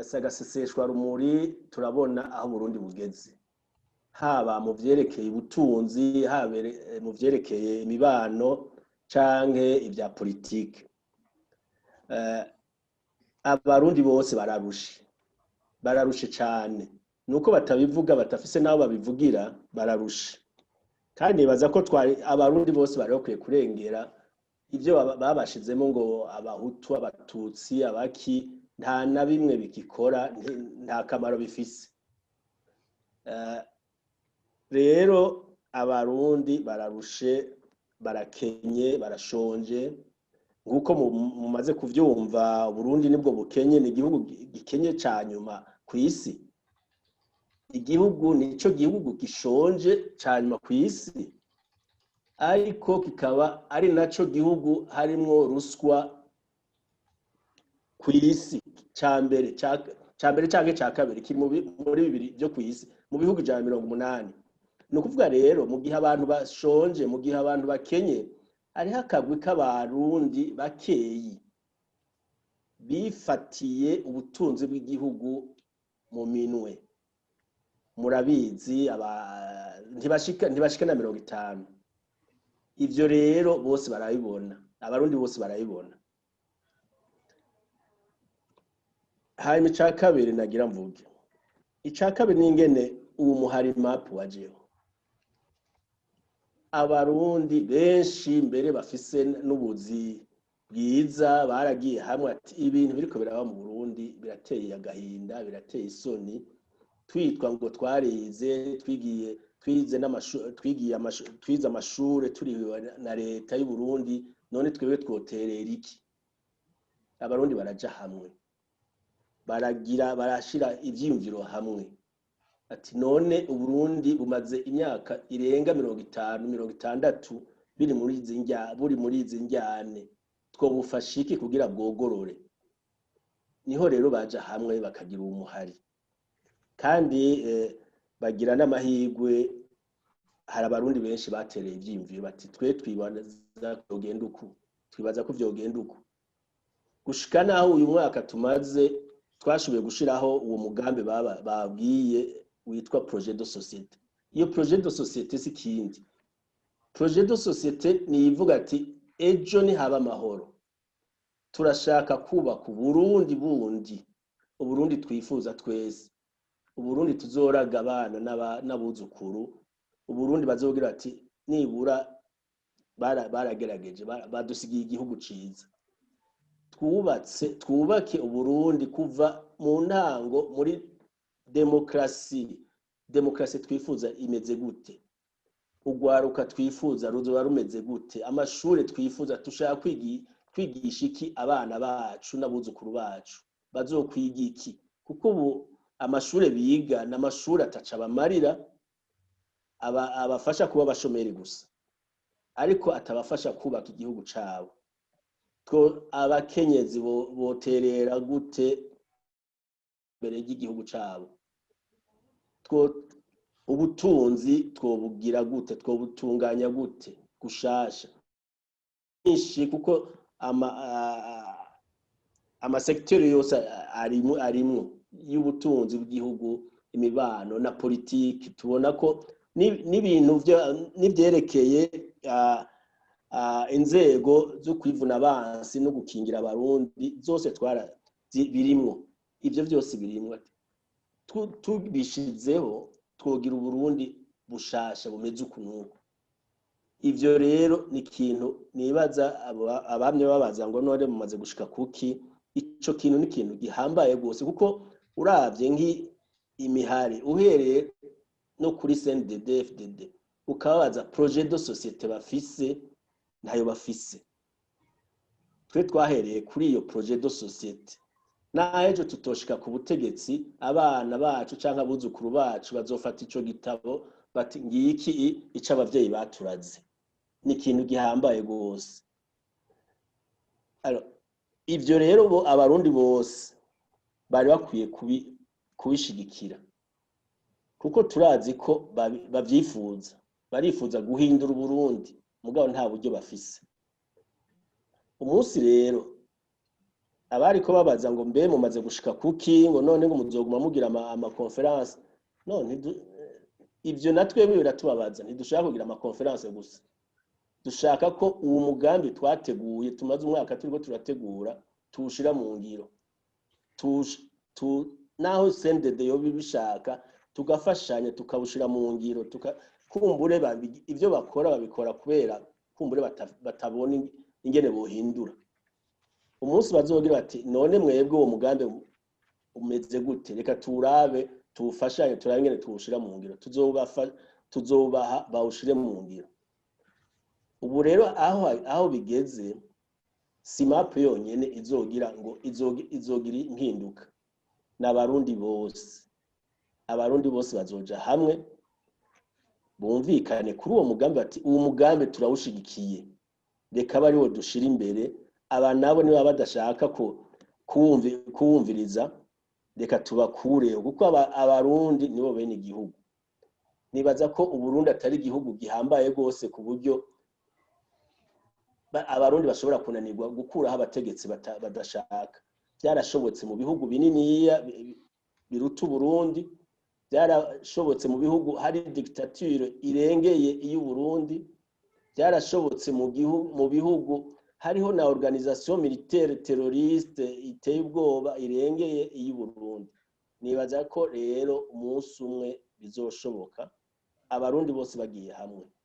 Si agaseseshwa rumuri, turabona aho Burundi bugeze, haba mu vyerekeye ubutunzi, haba mu vyerekeye imibano canke ivya politike. Abarundi bose bararushe, bararushe cane. Nuko batabivuga, batafise n'aho babivugira. Bararushe kandi nibaza ko twari Abarundi bose bari bakwiye kurengera ivyo babashizemo ngo Abahutu, Abatutsi, abaki. Nta na bimwe bigikora, nta kamaro bifise. Rero Abarundi bararushe, barakenye, barashonje. Nk'uko mumaze kuvyumva, Uburundi nibwo bukenye, ni igihugu gikenye ca nyuma kw'isi. Igihugu nico gihugu gishonje ca nyuma kw'isi, ariko kikaba ari naco gihugu harimwo ruswa kw'isi ca mbere, ca mbere canke ca kabiri, kiri muri bibiri vyo kw'isi mu bihugu 180. Ni ukuvuga rero, mu gihe abantu bashonje, mu gihe abantu bakenye, hariho akagwi k'Abarundi bakeyi bifatiye ubutunzi bw'igihugu mu minwe. Murabizi, ntibashika na 50. Ivyo rero bose barabibona, Abarundi bose barabibona. Hanyuma ica kabiri nagira mvuge, ica kabiri ni ingene uwo muhari MAP wajeho. Abarundi benshi mbere bafise n'ubuzi bwiza baragiye hamwe ati: "Ibintu biriko biraba mu Burundi birateye agahinda, birateye isoni. Twitwa ngo twarize, twigiye, twize n'amashu, twigiye amashu, twize amashure turihiwe na leta y'u Burundi, none twebwe twoterera iki?" Abarundi baraja hamwe, baragira, barashira ivyiyumviro hamwe ati: "None Uburundi bumaze imyaka irenga 50, 60 biri muri izi njya, buri muri izi njyane, twobufasha iki kugira bwogorore?" Niho rero baja hamwe bakagira uwo muhari. Kandi bagira n'amahirwe, hari Abarundi benshi batereye ivyiyumviro bati: "Twe twibaza vyogenda uku, twibaza ko vyogenda uku." Gushika naho uyu mwaka tumaze twashoboye gushiraho uwo mugambi babwiye witwa projet de société. Iyo projet de société si ikindi. Projet de société ni ivuga ati: "Ejo nihaba amahoro, turashaka kubaka Uburundi bundi, Uburundi twifuza twese, Uburundi tuzoraga abana n'abuzukuru, Uburundi bazogira ati nibura baragerageje, badusigiye igihugu ciza." Twubatse, twubake Uburundi kuva mu ntango muri demokarasi. Demokarasi twifuza imeze gute? Urwaruka twifuza ruzoba rumeze gute? Amashure twifuza, dushaka kwigisha iki abana bacu n'abuzukuru bacu? Bazokwiga iki? Kuko ubu amashure biga ni amashure ataca abamarira, abafasha kuba abashomeri gusa, ariko atabafasha kubaka igihugu cabo. Two abakenyezi boterera gute mbere y'igihugu cabo? Two ubutunzi twobugira gute? Twobutunganya gute gushasha? Byinshi, kuko amasekiteri yose arimwo y'ubutunzi bw'igihugu, imibano na politiki. Tubona ko n'ibintu n'ivyerekeye inzego zo kwivuna abansi no gukingira Abarundi zose twara birimwo. Ivyo vyose birimwo. Tubishizeho twogira Uburundi bushasha bumeze uku n'uku. Ivyo rero ni ikintu nibaza abamye babaza ngo: "None mumaze gushika kuki?" Ico kintu ni ikintu gihambaye rwose, kuko uravye imihari, uhereye no kuri CNDD FDD, ukababaza projet de société bafise, ntayo bafise. Twe twahereye kuri iyo projet de société. Naho ejo tutoshika ku butegetsi, abana bacu canke abuzukuru bacu bazofata ico gitabo bati: "Ngiki ico abavyeyi baturaze." Ni ikintu gihambaye rwose. Alors, ivyo rero bo Abarundi bose bari bakwiye kubishigikira, kuko turazi ko bavyifuza, barifuza guhindura Uburundi, mugabo nta buryo bafise. Umunsi rero Abariko babaza ngo mbe mumaze gushika kuki, ngo none ngo muzoguma mugira ama conférences? No, ivyo natwebwe biratubabaza. Ntidushaka kugira ama conférences gusa, dushaka ko uwo mugambi twateguye, tumaze umwaka turiko turategura, tuwushira mu ngiro. Naho CNDD yoba ibishaka, tugafashanya tukawushira mu ngiro. Kumbure ivyo bakora babikora kubera kumbure batabona ingene bohindura. Umunsi bazogira bati: "None mwebwe uwo mugambi umeze gute? Reka tuwurabe, tuwufashanye, turabe ingene tuwushira mu ngiro," tuzobaha bawushire mu ngiro. Ubu rero aho bigeze, si MAP yonyene izogira ngo izogira impinduka, n'Abarundi bose. Abarundi bose bazoja hamwe, bumvikane kuri uwo mugambi, bati: "Uwo mugambi turawushigikiye, reka abe ariwo dushira imbere. Aba nabo niba badashaka ko kuwumviriza, reka tubakureho," kuko Abarundi nibo bene igihugu. Nibaza ko Uburundi atari igihugu gihambaye rwose ku buryo Abarundi bashobora kunanirwa gukuraho abategetsi badashaka. Byarashobotse mu bihugu bininiya biruta Uburundi, byarashobotse mu bihugu hari dictature irengeye iy'Uburundi, byarashobotse mu bihugu hariho na organisation militaire terroriste iteye ubwoba irengeye iy'Uburundi. Nibaza ko rero umunsi umwe bizoshoboka, Abarundi bose bagiye hamwe.